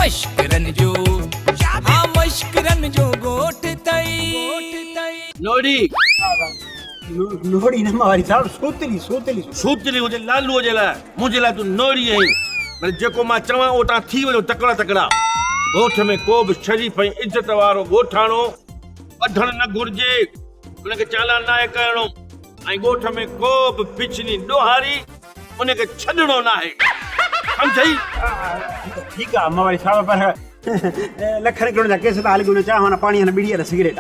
مشڪرن جو ها مشڪرن جو ڳوٺ ٿئي. نوڙي. نوڙي نه موالي صاحب سوتلي سوتلي. سوتلي هجي لالوء جي لاء منهنجي لاء تون نوڙي آهين. معني جيڪو مان چوان اهو تان ٿي وڃو تڪڙا تڪڙا. ڳوٺ ۾ ڪو به شريف ۽ عزت وارو ڳوٺاڻو ٻڌڻ نه گهرجي ان کي چالان ناهي ڪرڻو ۽ ڳوٺ ۾ ڪو به پڇني ڏوهاري ان کي ڇڏڻو ناهي سمجهئي. ٺيڪ آ موالي صاحب پر لکن ڪروڙن جا ڪيس ٿا هلي نه چانهه نه پاڻي نه ٻيڙي نه سگريٽ.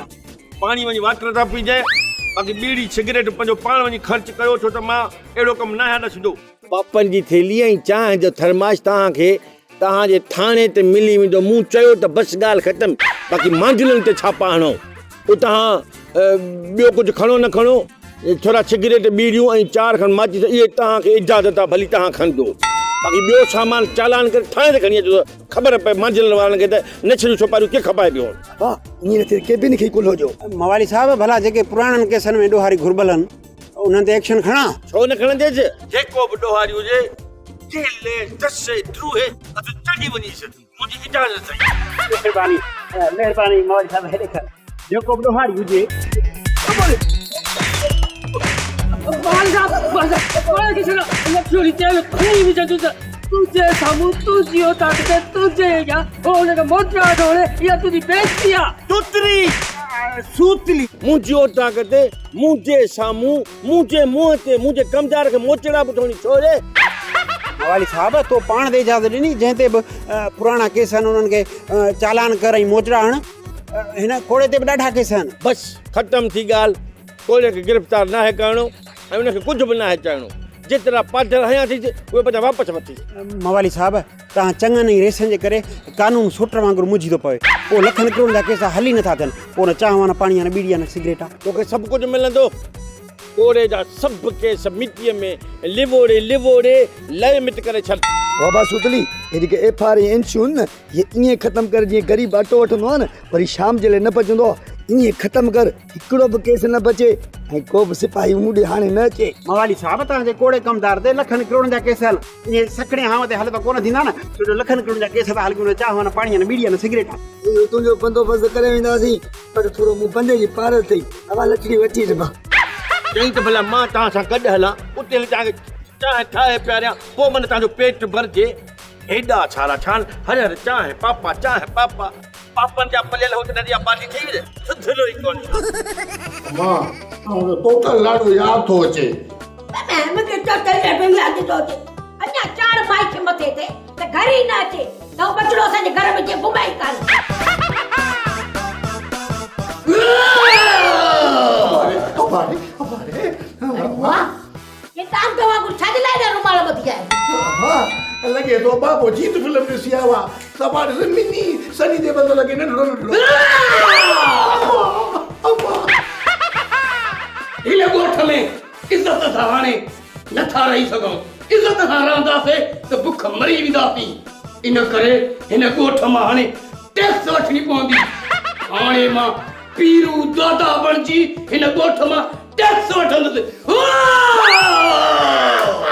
پاڻي وڃي واٽر تان پيجانء باقي ٻيڙي سگريٽ پنهنجو پاڻ وڃي خرچ ڪيو ڇو ته مان اهڙو ڪم ناهيان ڏسندو. پاپن جي ٿيلهي ۽ چانهه جو ٿرماش توهان کي توهان جي ٿاڻي تي ملي ويندو. مون چيو ته بس ڳالهه ختم، باقي مانجلن تي ڇاپا هڻو. اتان ٻيو ڪجهه کڻو نه کڻو، ٿورا سگريٽ، ٻيڙيون ۽ چار کن ماچيس، اهي توهان کي اجازت آهي، ڀلي توهان کڻجو. باقي ٻيو سامان چالان ڪري ٿاڻي تي کڻي اچجو ته خبر پئي مانجلن وارن کي ته نڇ جون سوپاريون ڪيئن کپائي پيو. ها، ائين نه ٿئي ڪيبن کي ئي ڪلهو ڏيو. موالي صاحب، ڀلا جيڪي پراڻن ڪيسن ۾ ڏوهاري گهربل هن، انهن تي ايڪشن کڻان؟ ڇو نه کڻنديس؟ جيڪو به ڏوهاري هجي، جنهن لئه دسي دروهي اٿ چڙهي وڃيس، منهنجي اجازت اٿئي. مهرباني مهرباني موالي صاحب هيڏي کڻ. جيڪو به ڏوهاري هجي. موالي صاحب موالي صاحب پاڻ کي ڇڏا لڇوڙي چيل کڻي وجهندس تنهنجي سامهون تنهنجي اوطاق تي تنهنجي اڳيان هو ان کي موچڙا ٿو هڻي اها تنهنجي بيعزتي آ. توتري سوتلي منهنجي اوطاق تي منهنجي سامهون منهنجي منهن تي منهنجي ڪمدار کي موچڙا به ٿو هڻي ڇو ري؟ موالي صاحب تو پاڻ ته اجازت ڏني جنهن تي به پراڻا ڪيس آهن انهن کي چالان ڪر ۽ موچڙا هڻ هن کوڙي تي به ڏاڍا ڪيس آهن. بس ختم ٿي ڳالهه ڪوڙي کي گرفتار ناهي ڪرڻو ۽ ان کي ڪجهه به ناهي چوڻو جيترا پاڌر هنيا اٿئي اهي پنهنجا واپس وٺي. موالي صاحب توهان چڱن ۽ ريسن جي ڪري قانون سوٽ وانگر منجهي ٿو پوي. پوء لکن ڪروڙن جا ڪيس حل ئي نٿا ٿين. پوء نه چانهه نه پاڻي نه ٻيڙي نه سگريٽ. توکي سڀ ڪجهه ملندو. ڪوڙي جا سڀ ڪيس مٽيء ۾ لوڙي لوڙي لئه مٽ ڪري ڇڏ. بابا سوتلي، هي جيڪي ايف آر ۽ اين سيون آهن نه، هي ائين ختم ڪر جيئن غريب اٽو وٺندو آهي نه، وري شام جي لاء نه بچندو آهي، ائين ختم ڪر، هڪڙو به ڪيس نه بچي ۽ ڪو به سپاهي مون ڏي هاڻي نه اچي. موالي صاحب، توهان جي ڪوڙي ڪمدار تي لکن ڪروڙن جا ڪيس آهن. ائين سکڻي هانء تي هل ته ڪونه ٿيندا نه، ڇو جو لکن ڪروڙن جا ڪيس ٿا هلڪيون نه چانهه نه پاڻي نه ٻيڙي نه سگريٽ. اهو تنهنجو بندوبست ڪري وينداسين، پر ٿورو مون بندي جي پارت اٿئي، اها لڇڙي وٺي اچ ڀاء. چيائين ته ڀلا مان توهان سان گڏ هلان، اتي هلي توهان کي چانهه ٺاهي پياريان، پوء من توهان جو پيٽ ڀرجي. هيڏا ڇارا ڇان، هر هر چانهه پاپا چانهه پاپا. پاپن جا پليل هوت ندي آبادي ٿي وئي، سڌريو ئي ڪونه ڇا. امان، آئون ته توتل ڏاڍو ياد ٿو اچي. مون کي توتل ڏاڍو ياد ٿو اچي. اڃا چاڙ مائي کي مٿي تي ته گهر ئي نه اچي ته هو ٻچڙو اسان جي گهر ۾ جيئن گم ئي ڪانه. ابا ري، ابا ري، ابا ري. اڙي هي ٽانگ وانگر ڇا جي لاء ايڏا رومال ٻڌي آيو؟ ابا، لڳي ٿو بابو جيت فلم ڏسي آيو آ. صفا ڏس مني سني ديول ٿو لڳي ننڍڙو ننڍڙو. ابا، ابا. هن ڳوٺ ۾ عزت سان هاڻي نه ٿا رهي سگهون. عزت سان رهنداسين ته بک مري وينداسين. ان ڪري هن ڳوٺ مان هاڻي ٽيڪس وٺڻي پوندي. هاڻي مان پيرو دادا بڻجي هن ڳوٺ مان ٽيڪس وٺندس.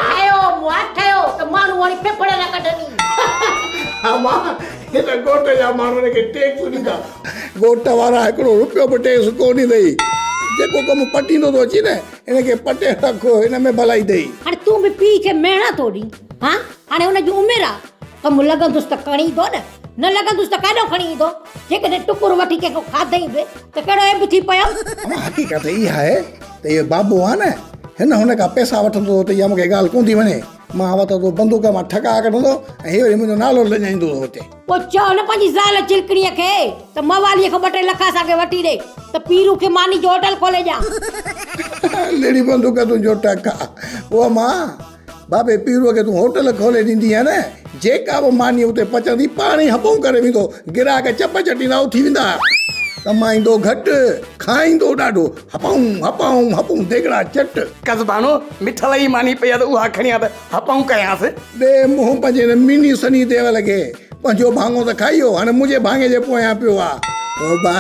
ٺهيو مئا ٺهيو ته ماڻهو هاڻي ڦڦڙ نه ڪڍني. امان هن ڳوٺ جا ماڻهو هن کي ٽيڪس ڏيندا. ڳوٺ وارا هڪڙو روپيو به ٽيڪس ڪو ڏيندئي. جيڪو ڪم پٽيندو ٿو اچي نه هن کي پٽي رک هن ۾ ڀلائي اٿئي. هاڻي تون به پيء کي مهڻا ٿو ڏين ها هاڻي هن جي عمر آ ڪم لڳندس ته کڻي ايندو نه نه لڳندس ته ڪاڏانهن کڻي ايندو جيڪڏهن ٽڪر وٺي ڪنهن کان کاڌئين به ته ڪهڙو عيب ٿي پيو. امان حقيقت اها آهي ته اهو بابو آ نه هن هن کان پئسا وٺندو هو ته اها مون کي ڳالهه ڪونه ٿي وڻي. مان وتان ٿو بندوق مان ٺڪاء ڪڍندو ۽ هي وري منهنجو نالو لڃائيندو ٿو اچي. پوء چئو نه پنهنجي زال چلڪڻيء کي ته مواليء کان ٻه ٽي لک اسان کي وٺي ڏي ته پيرو کي ماني جو هوٽل کولي ڏيان. لڙي بندوق تنهنجو ٽڪاء. او امان، بابي پيروء کي تون هوٽل کولي ڏيندينء نه، جيڪا به ماني اتي پچندي پاڻ ئي هپون ڪري ويندو، گراهڪ چپ چٽيندا اٿي ويندا. ڪمائيندو گهٽ، کائيندو ڏاڍو. هپائون، هپائون، هپون ديڳڙا چٽ. قصبانو، مٺل ئي ماني پئي آ ته اها کڻي آ ته هپائون ڪيانس. ڏي منهن پنهنجي هن مني سني ديول کي. پنهنجو ڀاڱو ته کائي ويو، هاڻي منهنجي ڀاڱي جي پويان پيو آ. او با،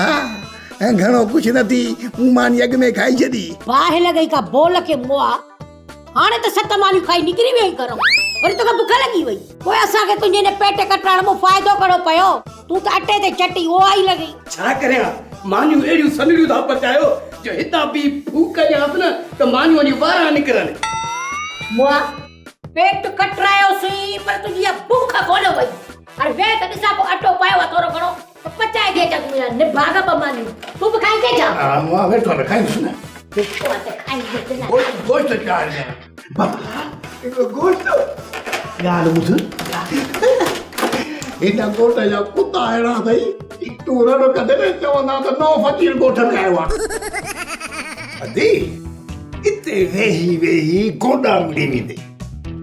گهڻو ڪجهه نه ٿي، مون ماني اڳ ۾ کائي ڇڏي. باهه لڳئي ڪا بول کي مئا، هاڻي ته ست مانيون کائي نڪري ويو آهين گهرئون. وري توکي بک لڳي وئي. پوء اسان کي تنهنجي ان پيٽ ڪٽرائڻ مان فائدو ڪهڙو پيو؟ تون ته اٽي تي چٽي اها ئي لڳي. ڇا ڪريان، مانيون اهڙيون سنهڙيون ٿا پچايو جو هتان پي ڦوڪ ڏيانس نه ته مانيون وڃي واران نڪرن. مئا، پيٽ ڪٽرايوسين پر تنهنجي اها بک ڪونه وئي. هاڻي ويهه ته ڏسان ڪو اٽو پيو آهي ٿورو گهڻو ته پچائي ٿي اچان تنهنجا نڀاڳ ٻه مانيون. تون به کائيندين ڇا؟ ها مئا، ويٺو آهيان ته کائيندس نه. ويٺو آهين ته کائيندين نه. گوشت چاڙهجان. بابا هڪڙو گوشت ڳالهه ٻڌ هن ڳوٺ جا ڪتا اهڙا اٿئي تون رڙ ڪندي نه چوندا ته نئون فقير ڳوٺ ۾ آيو آهي. ادي اتي ويهي ويهي گوڏا مڙي ويندي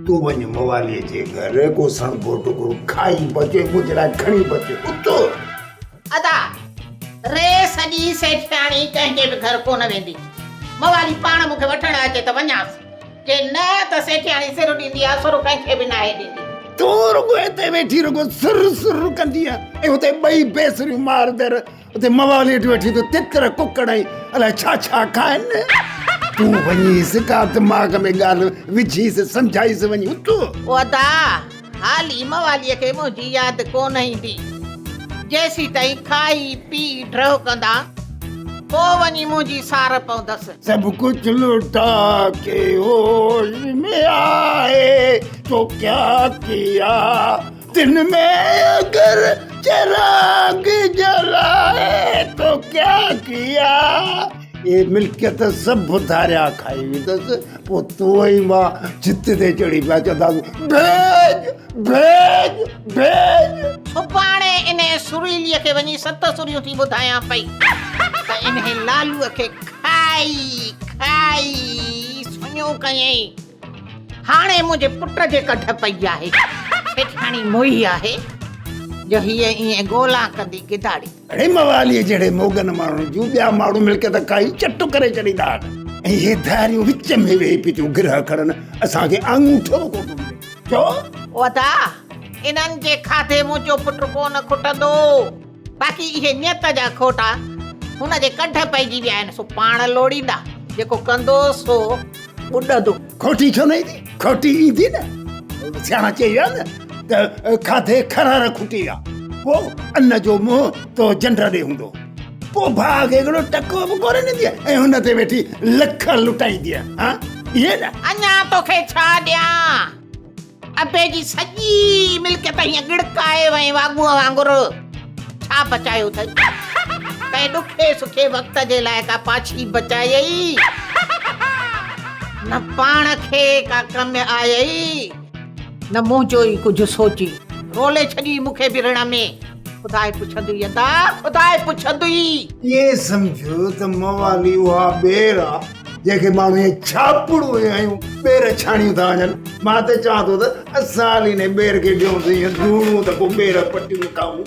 تون وڃ موالي جي گهر ڪو سڻڀو ٽڪرو کائي به اچ ۽ منهنجي لاء کڻي به اچ اٿ. ادا! ري سڄي سيٺياڻي ڪنهن جي به گهر ڪونه ويندي. موالي پاڻ مون کي وٺڻ اچي ته وڃانس، جي نه ته سيٺياڻي سر ڏيندي آ، سر ڪنهن کي به ناهي ڏيندي. تون رڳو هتي ويٺي رڳو سر سر ڪندي آ ۽ هتي ٻئي بيسريون مار در اتي موالي وٽ ويٺي ٿو تتر ڪڪڙ ۽ الائي ڇا ڇا کائن. تون وڃيس ڪا دماغ ۾ ڳالهه وجهيس سمجهائيس وڃي اٿ. او ادا! حالي مواليء کي منهنجي ياد ڪونه ايندي. جيسيتائين کائي پي ڍؤ ڪندا، پوء وڃي منهنجي سار پوندس. سڀ ڪجھ لٽا ڪي هوش ۾ آئي تو ڪيا ڪيا دن ۾ اگر چراغ جلائي تو ڪيا ڪيا. اهي ملڪيت سڀ ڌاريا کائي ويندس، پوء تون ۽ مان ڇت تي چڙهي پيا چونداسون، ڀيڄ! ڀيڄ! ڀيڄ! سڀاڻي انهيء سريليء کي وڃي ست سريون ٿي ٻڌايان پئي ته انهيء لالوء کي کائي کائي سڃو ڪيائين. هاڻي منهنجي پٽ جي ڪڍ پئي آهي. هيٺياڻي موئي آهي جو هيء ائين گولان ڪندي گداڙي. اڙي مواليء جهڙي موڳن ماڻهن جون ٻيا ماڻهو ملڪيت کائي چٽ ڪري ڇڏيندا آهن ۽ هي ڌاريون وچ ۾ ويهي پيتيون گرهه کڻن، اسان کي آڱوٺو به ڪونه ٿو ملي. ڇو؟ او ادا، انهن جي کاڌي منهنجو پٽ ڪونه کٽندو. باقي اهي نيت جا کوٽا هن جي ڪڍ پئجي ويا آهن، سو پاڻ لوڙيندا. جيڪو ڪندو سو ٻڏندو. کوٽي ڇو نه ايندي؟ کوٽي ايندي نه. سياڻا چئي ويا نه ته کاڌي کرار کٽي ويا، پوء ان جو منهن تو جنڊ ڏي هوندو. پوء ڀاء کي هڪڙو ٽڪو به ڪونه ڏيندي ۽ هن تي ويٺي لک لٽائيندي. ها ائين نه؟ اڃا توکي ڇا ڏيان؟ ابي جي سڄي ملڪيت هيئن ڳڙڪائي وئين واڳونء وانگر. ڇا بچايو اٿئي؟ ڪنهن ڏکي سکي وقت جي لاء ڪا پاڇي بچايئي؟ نه پاڻ کي ڪا ڪم آيئي، نه منهنجو ئي ڪجهه سوچي. رولي ڇڏيئي مون کي به رڻ ۾. خدائي پڇندوئي ادا، خدائي پڇندوئي. ائين سمجهه ته موالي اها ٻير آ، جنهن کي ماڻهو ائين ڇاپڙو هنيون ٻير ڇاڻيون ٿا وڃن. مان ته چوان ٿو ته اسان هلي انهي ٻير کي ڏيون ته ائين ڌوڻون ته پوء ٻير پٽيون کائون.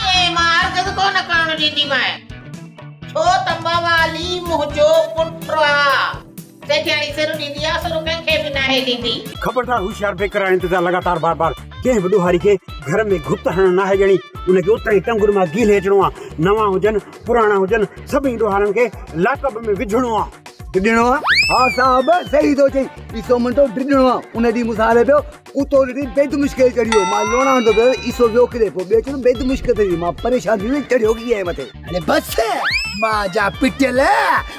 ائين مان هرگز ڪونه ڪرڻ ڏينديمانء، ڇو ته موالي منهنجو پٽ آ. سيٺياڻي سر ڏيندي آ، سر ڪنهن کي به ناهي ڏيندي. خبردار هوشيار بيقرار انتظار لڳاتار بار بار ڪنهن به ڏوهاري کي گهر ۾ گهت هڻڻ ناهي ڏيڻي ان کي اتان ئي ٽنگن مان گيلهي اچڻو آ نوان هجن پراڻا هجن سڀني ڏوهارن کي لاڪب ۾ وجهڻو آ. ڊڄڻو آ؟ ها صاحب صحيح ٿو چئين عيسو منٽو ڊڄڻو آ ان ڏينهن مون سان هلي پيو ڪتو ڏٺي بيد مشڪل چڙهي ويو مان لوڻا هڻندو پيو عيسو ويو ڪٿي پوء ٻيو چيو بيد مشڪل ٿي مان پريشان ٿي ويس چڙهيو ڪيئن آهي مٿي. اڙي بس مان جا پٽيل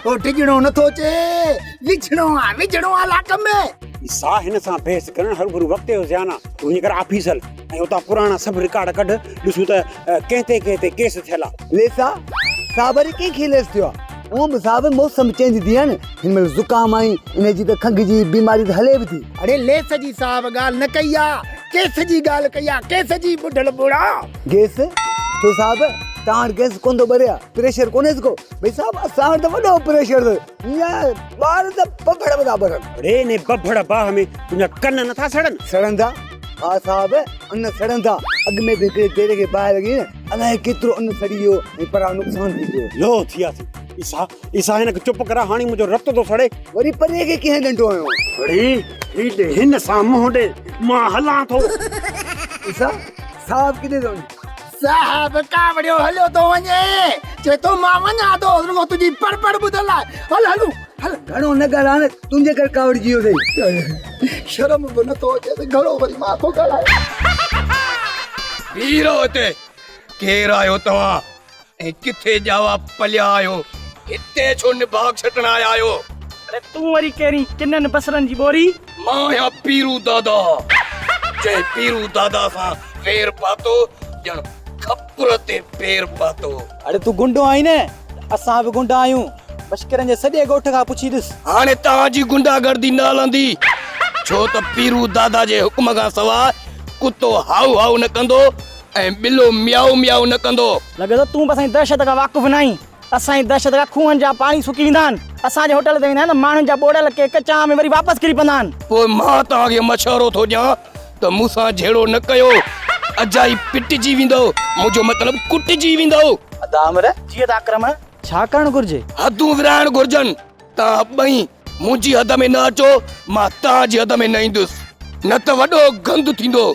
او ڊڄڻو نٿو چئي وجهڻو آ وجهڻو آ لاڪ ۾. عيسا هن سان بحث ڪرڻ هروڀرو وقت جو زيان آ تون وڃي ڪر آفيس هل ۽ اتان پراڻا سڀ رڪارڊ ڪڍ ڏسون ته ڪنهن تي ڪنهن تي ڪيس ٿيل آ. ليس آ صاحب وري ڪنهن کي ليس ٿيو آ هونء به صاحب موسم چينج ٿي آ نه هن مهل زڪام آئي انهي جي ته کنگهه جي بيماري ته هلي به ٿي. اڙي ليس جي صاحب ڳالهه نه ڪئي آ ڪيس جي ڳالهه ڪئي آ ڪيس جي ٻڍل ٻوڙا. گيس ڇو صاحب توهان وٽ گيس ڪونه ٿو ٻري آ پريشر ڪونهيس ڪو ڀئي صاحب اسان وٽ ته وڏو پريشر اٿس هيئن ٻار ته بڀڙ به ٿا ٻرن. اڙي انهي بڀڙ باهه ۾ تنهنجا ڪن نه ٿا سڙن. سڙن ٿا ها صاحب ان سڙن ٿا اڳ ۾ به هڪڙي ديري کي باهه لڳي نه الائي ڪيترو ان سڙي ويو ۽ پرا نقصان ٿي پيو. لوهه ٿي وياسين. عيسيٰ، عيسيٰ هن کي چپ ڪراء هاڻي منهنجو رت ٿو سڙي. وري پري کي ڪنهن ڏنڊو هنيو؟ اڙي هيڏي هن سان منهن ڏي، مان هلان ٿو. عيسيٰ، صاحب ڪٿي ٿو وڃي؟ صاحب ڪاوڙيو هليو ٿو وڃي، چئي ٿو مان وڃان ٿو رڳو تنهنجي پڙ پڙ ٻڌڻ لاء. هل هلون. هل گهڻو نه ڳالهاء نه تنهنجي ڪري ڪاوڙجي ويو اٿئي. شرم به نٿو اچي ته گهڻو وري مان ٿو ڳالهايان. بيهي رهو هتي، ڪير آهيو توهان ۽ ڪٿي ڄاوا پليا آهيو؟ هتي ڇو نڀاڳ ڇٽڻ آيا آهيو؟ اڙي تون وري ڪيرين ڪنن بصرن جي ٻوري؟ مان آهيان پيرو دادا، جنهن پيرو دادا سان وير پاتو ڄڻ کپر تي پير پاتو. اڙي تون گنڊو آهين نه ته اسان به گنڊا آهيون. مشڪرن جي سڄي ڳوٺ کان پڇي ڏس. هاڻي توهان جي گنڊا گردي نه هلندي، ڇو ته پيرو دادا جي حڪم کان سواء ڪتو هائو هائو نه ڪندو ۽ ٻلو ميائو ميائو نه ڪندو. لڳي ٿو تون به اسان جي دهشت کان واقف ناهين. اسان جي دهشت کان کوهن جا پاڻي سڪي ويندا آهن. اسان جي هوٽل تي ويندا آهن ته ماڻهن جا ٻوڙيل ڪيڪ چانهه ۾ وري واپس ڪري پوندا آهن. پوء مان توهان کي مشورو ٿو ڏيان ته مون سان جهيڙو نه ڪيو، اجائي پٽجي ويندؤ، منهنجو مطلب ڪٽجي ويندؤ. ادا امر، جي ادا اڪرم، ڇا ڪرڻ گهرجي؟ حدون ورهائڻ گهرجن. توهان ٻئي منهنجي حد ۾ نه اچو، مان توهان جي حد ۾ نه ايندس، نه ته وڏو گند ٿيندو،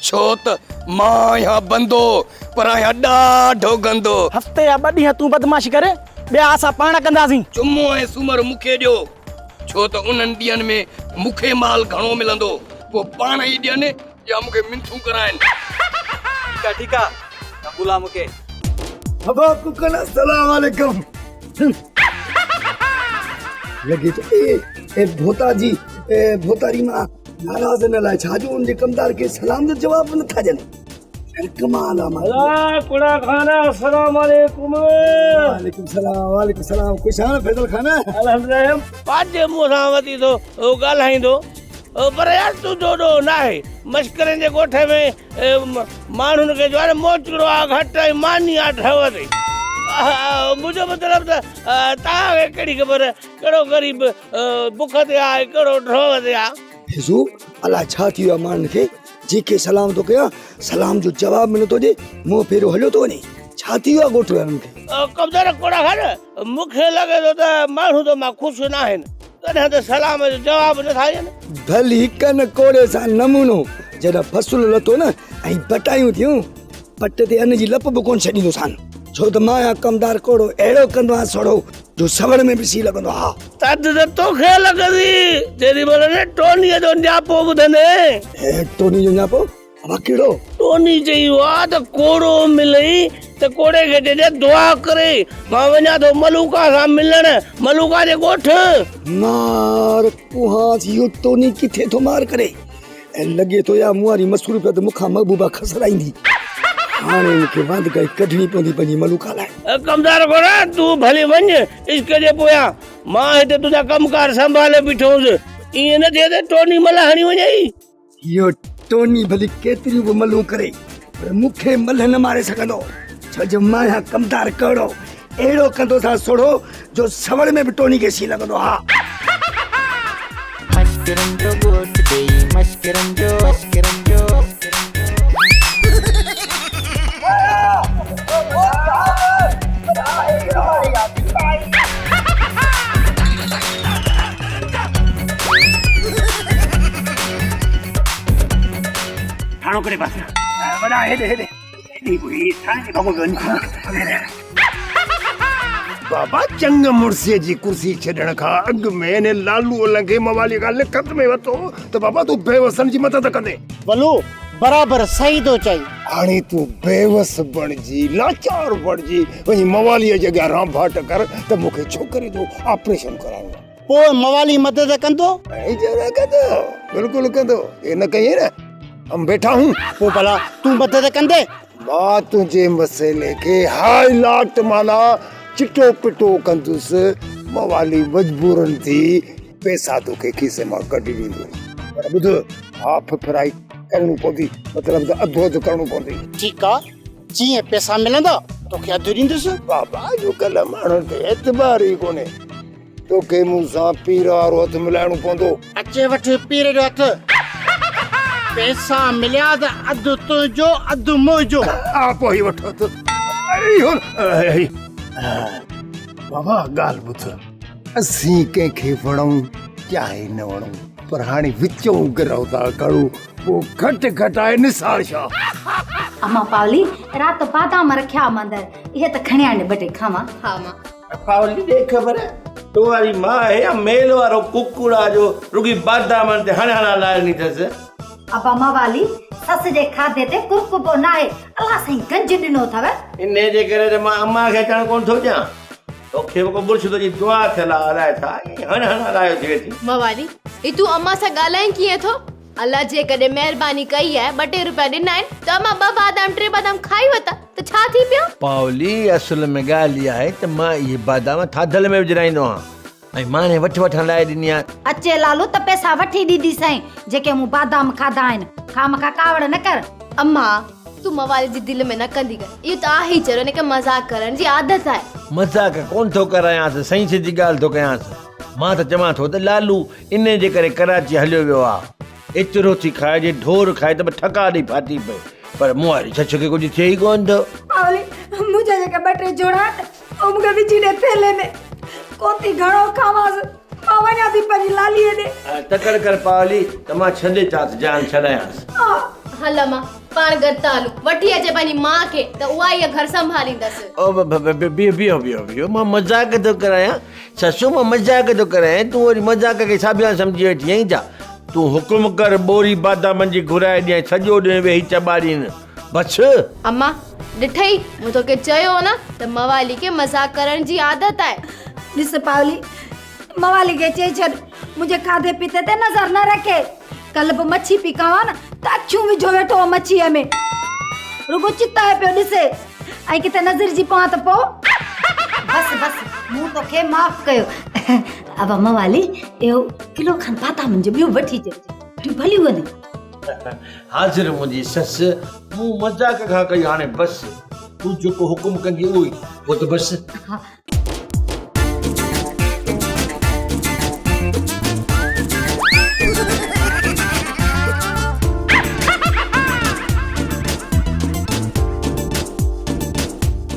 ڇو ته مان آهيان بندو، پر آهيان ڏاڍو گندو. هفتي يا ٻه ڏينهن تون بدمعاشي ڪر، ٻيا اسان پاڻ ڪنداسين. جمعو ۽ سومر مون کي ڏيو، ڇو ته انهن ڏينهن ۾ مون کي مال گهڻو ملندو، پوء پاڻ ئي ڏين يا مون کي منٿون ڪرائين. ٺيڪ آ ٺيڪ آ قبول آ مون کي. بابا ڪڪن السلام عليڪم. لڳي ٿو اي اي ڀوتا جي اي ڀوتاري مان ناراض نه لاء ڇا جو ان جي ڪمدار کي سلام جو جواب به نٿا ڏين. ڪمال آ مان. الا ڪڙا خان السلام عليڪم. وعليڪم سلام وعليڪم سلام خوش آهين فيصل خان. الحمدلله پنهنجي منهن سان وتي ٿو ڳالهائيندو پر يار تنهنجو ڏوهه ناهي. مشڪرين جي ڳوٺ ۾ ماڻهن کي جو آهي موچڙو آ گهٽ ۽ ماني آ ڍؤ تي. منهنجو مطلب ته توهان کي ڪهڙي خبر ڪهڙو غريب بک تي آ ۽ ڪهڙو ڍؤ تي آ. فيضو الاء ڇا ٿي ويو آ ماڻهن کي جنهن کي سلام ٿو ڪيان سلام جو جواب به نٿو ڏي منهن ڦيرو هليو ٿو وڃي ڇا ٿي ويو آ ڳوٺ وارن کي. ڪمزور ڪوڙا خان مون کي لڳي ٿو ته ماڻهو تو مان خوش ناهن. تڏهن ته سلام جو جواب نه ٿا ڏين. ڀلي ڪن ڪوڙي سان نمونو جڏهن فصل لٿو نه ۽ بٽايون ٿيون، پٽ تي ان جي لپ به ڪونه ڇڏيندوسان، ڇو ته مان آهيان ڪمدار ڪوڙو اهڙو ڪندو آهيان سڙو جو سوڙ ۾ به سي لڳندو آ. تڌ ته توکي لڳندي جيڏي مهل نه ٽونيء جو نياپو ٻڌندين. ٽوني جو نياپو؟ اها ڪهڙو؟ ٽوني چئي ويو آ ته ڪوڙو ملئي ته ڪوڙي کي چئجي دعا ڪري، مان وڃان ٿو ملوڪا سان ملڻ، ملوڪا جي ڳوٺ. مار ڪوهانس اهو ٽوني ڪٿي ٿو مار ڪري ۽ لڳي ٿو اها مون واري مصروفيت مون کان محبوبه کسرائيندي. هاڻي مون کي واندڪائي ڪڍڻي پوندي پنهنجي ملوڪا لاء. ڪمدار گهوڙا تون ڀلي وڃ عشق جي پويان، مان هتي تنهنجا ڪم ڪار سنڀالي بيٺو هوس، ائين نه ٿئي ته ٽوني ملهه هڻي وڃئي. اهو ٽوني ڀلي ڪيتريون به ملهون ڪري پر مون کي ملهه نه ماري سگهندو، ڇو جو مان آهيان ڪمدار ڪهڙو، اهڙو ڪندو سان سوڙهو جو سوڙ ۾ به ٽوني کي سين لڳندو ها. مشڪرن جو ڳوٺ ڏيئي مشڪرن جو مشڪرن جو. ٿاڻو ڪهڙي پاسي آ؟ وڏا هيڏي هيڏي هيڏي هي ٿاڻي تي ڀڳو پيو وڃي. بابا چڱ مڙسيء جي ڪرسي ڇڏڻ کان اڳ ۾ هن لالوء لنگهي مواليء کان لکت ۾ ورتو ته بابا تون بيوسن جي مدد ڪندين. ولو برابر صحيح ٿو چئي. هاڻي تون بيوس بڻجي لاچار بڻجي وڃي مواليء جي اڳيان رانڀاٽ ڪر ته مون کي ڇوڪري جو آپريشن ڪرائڻو آهي. پوء موالي مدد ڪندو؟ ۽ ضرور ڪندو، بلڪل ڪندو. اي نه ڪيئي نه، هم بيٺا هون. پوء ڀلا تون مدد ڪندين؟ مان تنهنجي مسئلي کي هاء لاٽ معنيٰ چٽو پٽو ڪندس. موالي مجبورن ٿي پئسا توکي کيسي مان ڪڍي ڏيندو. پر ٻڌ، هاف فرائي ڪرڻو پوندي، مطلب ته اڌو اڌ ڪرڻو پوندي. ٺيڪ آ، جيئن پئسا ملندا توکي اڌ ڏيندس. بابا اڄڪلهه ماڻهن تي اعتبار ئي ڪونهي. توکي مون سان پير وارو هٿ ملائڻو پوندو. اچي وٺ پير جو هٿ. پئسا مليا ته اڌ تنهنجو اڌ منهنجو. ها پوء هي وٺ هٿ. اهو بابا ڳالهه ٻڌ. اسين ڪنهن کي وڻون چاهي نه وڻون پر هاڻي وچون گرهه ٿا کڻون پوء گهٽ گهٽائي نثار شاهه. امان پاولي رات بادام رکيا هئم اندر اهي ته کڻي آڻ ٻه ٽي کاوان. ها امان. پاولي ڏي خبر تو واري ماء آهي يا ميل وارو ڪڪڙ آ جو رڳي بادامن تي هڻ هڻان لائي ڏني اٿس. ابا موالي، سس جي کاڌي تي ڪرڪبو ناهي، الله سائين گنج ڏنو اٿو. انهيء جي ڪري ته مان امان کي اچڻ ڪونه ٿو ڏيان. توکي به ڪو مرشد جي دعا ٿيل آ الائي ڇا، ائين هڻ هڻان لايو ٿي ويٺي. موالي، هي تون امان سان ڳالهائين ڪيئن ٿو؟ الله جيڪڏهن مهرباني ڪئي آهي، ٻه ٽي روپيا ڏنا آهن ته امان ٻه بادام ٽي بادام کائي ورتا ته ڇا ٿي پيو؟ پاولي، اصل ۾ ڳالهه اها آهي ته مان اهي بادام ٿاڌل ۾ وجهرائيندو آهيان ۽ ماڻهي وٺ وٺان لاء ڏني آهي. اچي لالو ته پئسا وٺي ڏينديسانء جيڪي مون بادام کاڌا آهن. خامخا ڪاوڙ نه ڪر. امان، تون موالي جي دل ۾ نه ڪندي ڪر. اهو ته آهي ئي چريو، هن کي مذاق ڪرڻ جي عادت آهي. مذاق ڪونه ٿو ڪرايانس، سائين سڌي ڳالهه ٿو ڪيانس. مان ته چوان ٿو ته لالو انهيء جي ڪري ڪراچيء هليو ويو آ. ايترو ٿي کائي جي ڍور کائي ته به ٺڪاء ڏئي ڦاٽي پئي. پر مون واري ڇڇ کي ڪجهه ٿئي ئي ڪونه ٿو. پاولي، منهنجا جيڪي ٻه ٽي جوڙا آهن، اهي مون کي وجهي ڏي ٿيلهي ۾. ڪونه ٿي گهڻو کاوانس. مان وڃان ٿي پنهنجي لاليء ڏي. تڪڙ ڪر پاولي ته مان ڇڏي چانس جان ڇڏايانس. هل امان، پاڻ گڏ ٿا هلون. وٺي اچي پنهنجي ماء کي ته اها ئي گهر سنڀاليندس. او بيهو بيهو بيهو بيهو مان مذاق ٿو ڪرايان. سسو مان مذاق ٿو ڪرايان تون وري مذاق کي ساڀيان سمجهي ويٺي آهين ڇا؟ تون حڪم ڪر ٻوري بادامن جي گهرائي ڏيانء سڄو ڏينهن ويهي چٻاڙين بس. اما ڏٺئي مون توکي چيو هو نه ته موالي کي مذاق ڪرڻ جي عادت آهي. ڏس پاولي موالي کي چئي ڇڏ منهنجي کاڌي پيتي تي نظر نه رکي. ڪلهه به مڇي پي کاوان نه ته اکيون وجهو ويٺو هو مڇيء ۾. رڳو چتائي پيو ڏسي ۽ ڪٿي نظرجي پوان ته پوء. بس بس مون توکي معاف ڪيو. ابا موالي اهو ڪلو کن بادامن جو ٻيو وٺي اچ. ٻيون ڀليون وڃن. حاضر منهنجي سس. مون مذاق کان ڪئي هاڻي بس. تون جيڪو حڪم ڪندين اهو ئي پوء ته بس.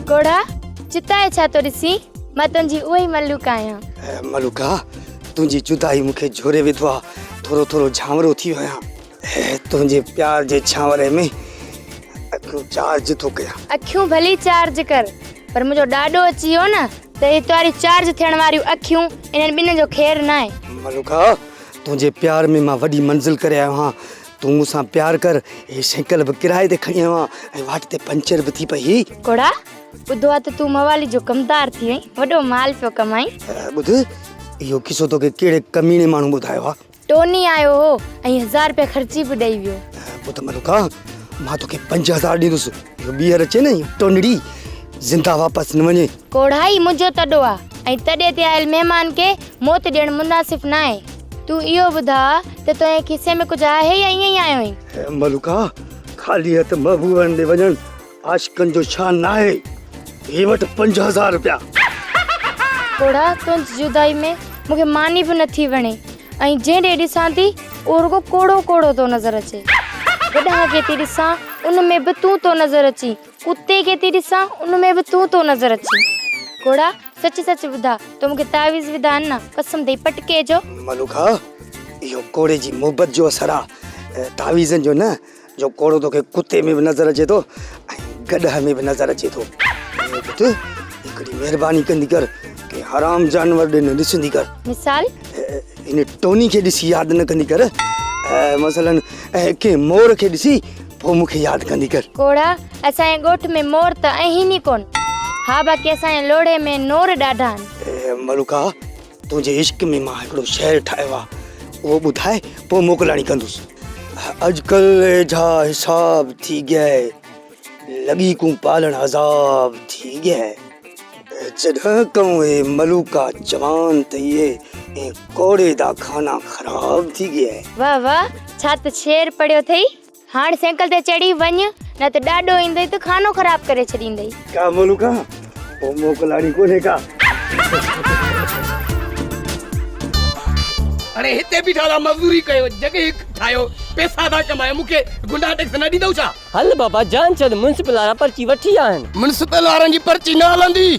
ڳوڙها، چتائي ڇا ٿو ڏسين؟ مان تنهنجي اها ئي ملوڪ آهيان. ملوڪا، تنهنجي جدائي مون کي جهوري وڌو آ. ٿورو ٿورو جهانورو ٿي ويو آهيان. تنهنجي پيار جي ڇانوري ۾ اکيون چارج ٿو ڪيان. اکيون ڀلي چارج ڪر، پر منهنجو ڏاڏو اچي ويو نه ته هي تواري چارج ٿيڻ واريون اکيون انهن ٻنهين جو خير ناهي. ملوڪا، تنهنجي پيار ۾ مان وڏي منزل ڪري آيو آهيان. تون مون سان پيار ڪر. هي سائيڪل به ڪرائي تي کڻي آيو آهيان ۽ واٽ تي پنچر به ٿي پئي هئي. ڪوڙا، ٻڌو آ ته تون موالي جو ڪمدار ٿي وئين، وڏو مال پيو ڪمائين. ٻڌ، اهو قصو توکي ڪهڙي ڪميڻي ماڻهو ٻڌايو آ؟ ٽوني آيو هو ۽ هزار رپيا خرچي به ڏئي ويو. ٻڌ ملوڪا، مان توکي 5000 ڏيندس، اهو ٻيهر اچي نه اهو ٽونڙي زنده واپس نه وڃي. ڪوڙهائي منهنجو تڏو آ ۽ تڏي تي آيل مهمان کي موت ڏيڻ مناسب ناهي. تون اهو ٻڌاء ته تنهنجي کيسي ۾ ڪجهه آهي يا ائين ئي آيو آهين؟ ملوڪا، خالي هٿ محبوبن ڏي وڃڻ عاشقن جو شان ناهي. هي وٺ 5000 رپيا. پوڙها تنهنجي جدائي ۾ مون کي ماني به نٿي وڻي ۽ جنهن ڏي ڏسان ٿي اهو رڳو ڪوڙو ڪوڙو ٿو نظر اچي. گڏهه کي ٿي ڏسان ان ۾ به تون ٿو نظر اچين، ڪتي کي ٿي ڏسان ان ۾ به تون ٿو نظر اچين. گهوڙا سچ سچ ٻڌاء تو مون کي تعويذ وڌا آهن نه قسم اٿئي پٽڪي جو. ملوڪا اهو ڪوڙي جي محبت جو اثر آ تعويذن جو نه. جو ڪوڙو توکي ڪتي ۾ به نظر اچي ٿو ۽ گڏهه ۾ به نظر اچي ٿو. پٽ هڪڙي مهرباني ڪندي ڪر ڪنهن حرام جانور ڏي نه ڏسندي ڪر. مثال؟ هن ٽوني کي ڏسي ياد نه ڪندي ڪر مثلاً ڪنهن مور کي ڏسي پوء مون کي ياد ڪندي ڪر. ڪوڙا اسان جي ڳوٺ ۾ مور ته آهن ئي ڪونه. ها باقي اسان جي لوڙهي ۾ نور ڏاڍا آهن. ملوڪا تنهنجي عشق ۾ مان هڪڙو شعر ٺاهيو آ اهو ٻڌائي پوء موڪلاڻي ڪندس. اڄڪلهه جا حساب ٿي گيا لڳي ڪون پالڻ عذاب ٿي گيا جڏهن ڪئون اي ملوڪا جوان ٿئي اي ڪوڙي دا کانا خراب ٿي گيا. واه واه ڇا ته شعر پڙهيو اٿئي. هاڻ سائيڪل تي چڙهي وڃ نه ته ڏاڏو ايندئي ته خانو خراب ڪري ڇڏيندئي. ڪا ملوڪا پوء موڪلاڻي ڪونهي ڪا. اڙي هتي بيٺا ٿا مزدوري ڪيو جڳهه ٺاهيو پئسا ٿا ڪمايو مون کي گنڊا ٽيڪس نه ڏيندؤ ڇا؟ هل بابا جان ڇڏ ميونسپل وارا پرچي وٺي ويا آهن. ميونسپل وارن جي پرچي نه هلندي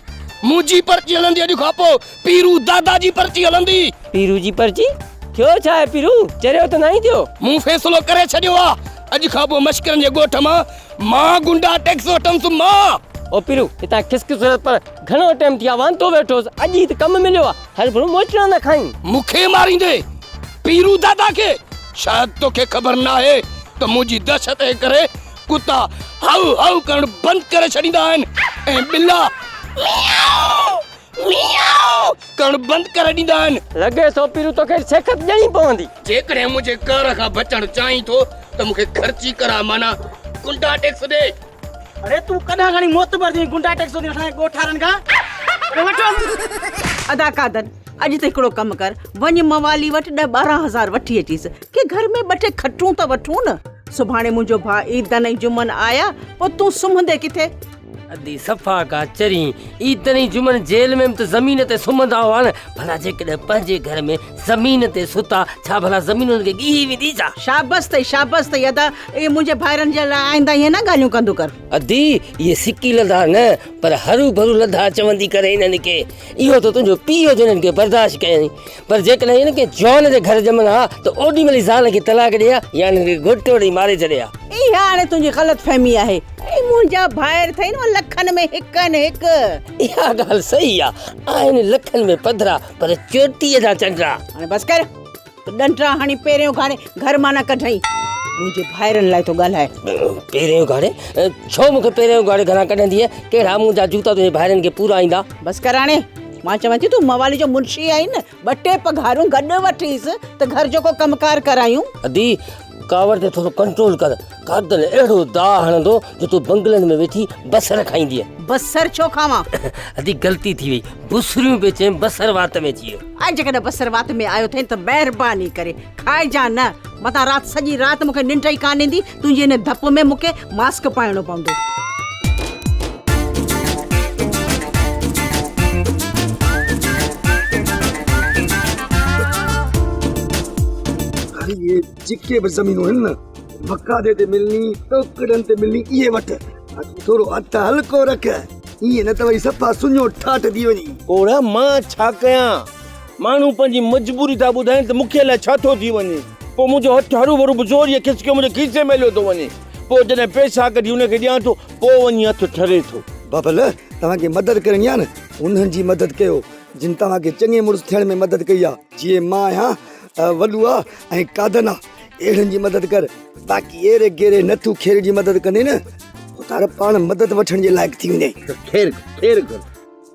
منهنجي پرچي هلندي اڄ کان پوء پيرو دادا جي پرچي هلندي. پيرو جي پرچي؟ ٿيو ڇا آهي پيرو؟ چريو ته ناهين ٿيو؟ مون فيصلو ڪري ڇڏيو آ، اڄ کان پوء مشڪرن جي ڳوٺ مان مان گنڊا ٽيڪس وٺندس مان. او پيرو هتان کسڪس هيس پر گهڻو ٽيم ٿي ويو آ وانتو ويٺو هوس اڄ ئي ته ڪم مليو آ هل ڀلو موچڙا نه کائين. مون کي ماريندي پيرو دادا کي شايد توکي خبر ناهي ته منهنجي دهشت جي ڪري ڪتا هائو هائو ڪرڻ بند ڪري ڇڏيندا آهن ۽ ٻلا ميائو ميائو ڪرڻ بند ڪري ڏيندا آهن. لڳي ٿو پيرو توکي سيکت ڏيڻي پوندي. جيڪڏهن منهنجي قهر کان بچڻ چاهين ٿو ته مون کي خرچي ڪراء معنيٰ گنڊا ٽيڪس ڏي. اڙي تون ڪڏهن کڻي معتبر ٿي گنڊا ٽيڪس ٿو وٺان ڳوٺارن کان. اڙي وٺو. ادا قادر اڄ ته هڪڙو ڪم ڪر وڃ موالي وٽ ڏهه 12 هزار وٺي اچيس ڪي گهر ۾ ٻه ٽي کٽون ته وٺون نه سڀاڻي منهنجو ڀاء عيدن ۽ جمعن آيا پوء تون سمهندي ڪٿي. ادي صفا ڪا چرين، عيدن ۽ جمعن جيل ۾ به ته زمين تي سمهندا هئا نه، ڀلا جيڪڏهن پنهنجي گهر ۾ زمين تي ستا ڇا ڀلا زمين انهن کي ڳيهي ويندي ڇا؟ شابس اٿئي شابس اٿئي ادا اهي منهنجي ڀائرن جي لاء آئنده ائين نه ڳالهيون ڪندو ڪر. ادي اهي سڪي لڌا نه پر هرو ڀرو لڌا چوندي ڪري انهن کي، اهو ته تنهنجو پيء هو جو انهن کي برداشت ڪيائين، پر جيڪڏهن انهن کي جان جي گهر ڄمن ها ته اوڏي مهل ئي زال کي طلاق ڏئي ها يا انهن کي گهوٽو ڏئي ماري ڇڏي ها. اها هاڻي تنهنجي غلط فهمي آهي. اي منهنجا ڀائر اٿئي نه لکن ۾ هڪ آهن هڪ. اها ڳالهه صحيح آ آهن لکن ۾ پڌرا پر چوٽيء جا چنڊا. هاڻي بس ڪر ڏنڊا هڻي پيرين اگهاڙي گهر مان نه ڪڍئين. منهنجي ڀائرن لاء ٿو ڳالهائي. پيرين اگهاڙي؟ ڇو مون کي پيرين اگهاڙي گهران ڪڍندينء؟ ڪهڙا منهنجا جوتا تنهنجي ڀائرن کي پورا ايندا؟ بس ڪر هاڻي مان چوان ٿي تون موالي جو منشي آهين نه ٻه ٽي پگهارون گڏ وٺيس ته گهر جو ڪو ڪم ڪار ڪرايون. ادي ڪاوڙ تي ٿورو ڪنٽرول ڪر. قادن اهڙو داء هڻندو جو تون بنگلن ۾ ويٺي بصر کائيندينء. بصر ڇو کاوان؟ ادي غلطي ٿي وئي. بصريون پئي چيم بصر وات ۾ اچي ويو. ۽ جيڪڏهن بصر وات ۾ آيو اٿئي ته مهرباني ڪري کائجان نه. متان رات سڄي رات مون کي ننڊ ئي ڪانه ايندي. تنهنجي ان ڌپ ۾ مون کي ماسڪ پائڻو پوندو. اهي جيڪي به زمينون آهن نه بقادي تي ملني ٽوڪڙن تي ملني اهي وٺ باقي ٿورو هٿ هلڪو رک ائين نه ته وري صفا سڃو ٺاٺ ٿي وڃي. پوڙها مان ڇا ڪيان ماڻهو پنهنجي مجبوري ٿا ٻڌائين ته مون کي الائي ڇا ٿو ٿي وڃي پوء منهنجو هٿ هروڀرو به زوريء کسڪيو منهنجي کيسي ۾ هليو ٿو وڃي پوء جڏهن پئسا ڪڍي ان کي ڏيان ٿو پوء وڃي هٿ ٺري ٿو. بابل توهان کي مدد ڪرڻي آهي نه انهن جي مدد ڪيو جن توهان کي چڱي مڙس ٿيڻ ۾ مدد ڪئي آهي جيئن مان آهيان وڏو آ ۽ قادن آ اهڙن جي مدد ڪر باقي ايري گيري نٿو خير جي مدد ڪندين نه پوء تار پاڻ مدد وٺڻ جي لائق ٿي ويندين. خير ڪر خير ڪر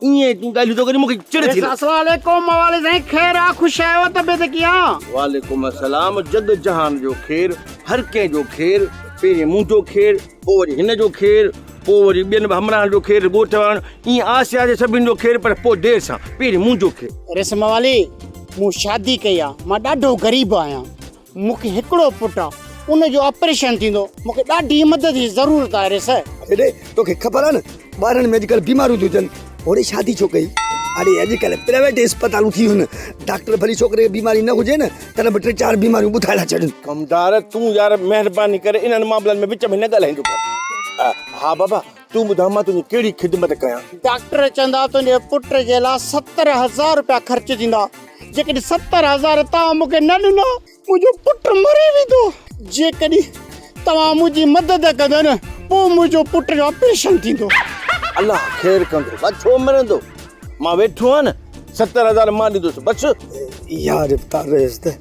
ائين تون ڳالهيون ٿو ڪرين مون کي چڙ ٿي لڳي. السلام عليڪم موالي سائين خير آ خوش آهيو طبيعت ڪيئن آ. وعليڪم السلام جڳ جهان جو خير هر ڪنهن جو خير پهرين منهنجو خير پوء وري هن جو خير پوء وري ٻين به همراهن جو خير ڳوٺ وارن ائين آسي آسي سڀني جو خير پر پوء دير سان پهرين منهنجو خير. ريس موالي مون شادي ڪئي آ مان ڏاڍو غريب آهيان مون کي هڪڙو پٽ آ ان جو آپريشن ٿيندو مون کي ڏاڍي مدد جي ضرورت آهي ريس. اڙي توکي خبر آ نه ٻارن ۾ اڄڪلهه بيماريون ٿيون ٿين هوڙي شادي ڇو ڪئي اڙي اڄڪلهه پرائيويٽ اسپتالون ٿي ويون ڊاڪٽر ڀلي ڇوڪري کي بيماري نه هجي نه تڏهن به ٽي چار بيماريون ٻڌائي ٿا ڇڏن. ڪمدار تون يار مهرباني ڪري انهن معاملن ۾ وچ ۾ نه ڳالهائيندو ڪر. ها بابا تون ٻڌاء مان تنهنجي ڪهڙي خدمت ڪيان؟ ڊاڪٽر چوندا تنهنجي پٽ جي لاء 70 هزار روپيا خرچ ٿيندا جيڪڏهن 70 هزار توهان مون کي نه ڏنا منهنجو پٽ مري ويندو جيڪڏهن توهان منهنجي مدد ڪندا نه پوء منهنجو پٽ جو آپريشن ٿيندو. الله خير ڪندو بس ڇو مرندو مان ويٺو آهيان نه 70 هزار مان ڏيندس بس. يار افطار رهيس ته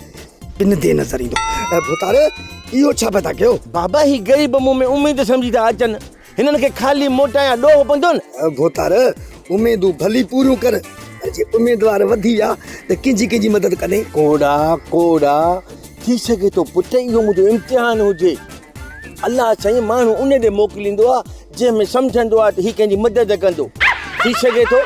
پن تي نظر ايندو. اي ڀوتار اهو ڇا پيا ٿا ڪيو؟ بابا هي غريب مون ۾ اميد سمجهي ٿا اچن هنن کي خالي موٽايان ڏوهه پوندو نه. اي ڀوتار اميدون ڀلي پوريون ڪر پر جي اميدوار وڌي ويا ته ڪنهن جي ڪنهن جي مدد ڪندين؟ ڪوڙا ڪوڙا ٿي سگهي ٿو پٽ اهو منهنجو امتحان هجي. الله سائين ماڻهو ان ڏي موڪليندو آهي جنهن ۾ سمجهندو آهي ته هي ڪنهن جي مدد ڪندو. ٿي سگهي ٿو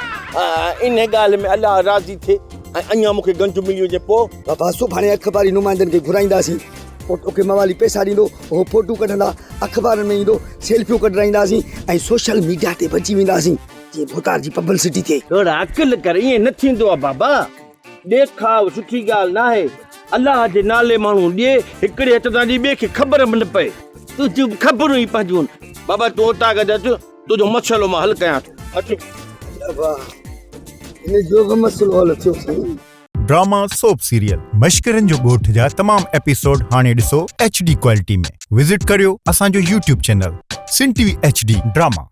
ان ڳالهه ۾ الله راضي ٿئي ۽ اڃا مون کي گنج ملي وڃي پوء. بابا سڀاڻي اخباري نمائندن کي گهرائينداسين پوء توکي موالي پئسا ڏيندو هو فوٽو ڪڍندا اخبارن ۾ ايندو سيلفيون ڪڍرائينداسين ۽ سوشل ميڊيا تي به اچي وينداسين جيئن ڀوتار جي پبلسٽي ٿئي. ٿورا عقل ڪر ائين نه ٿيندو آهي بابا. ڏيکاء سٺي ڳالهه ناهي. الله جي نالي ماڻهو ڏي، هڪڙي هٿ تان ڏي ٻئي کي خبر به نه پئي. تنهنجون به خبرون ئي پنهنجون. بابا تون اوطاق تي اچ، تنهنجو مسئلو مان حل ڪيان ٿو. اچ. بابا هن جو به مسئلو حل ٿيو سائين. ڊراما سوپ سيريل مشڪرن جو ڳوٺ جا تمام ايپيسوڊ هاڻي ڏسو ايڇ ڊي ڪوالٽي ۾ وزٽ ڪريو اسان جو YouTube channel Sindh T V H D drama.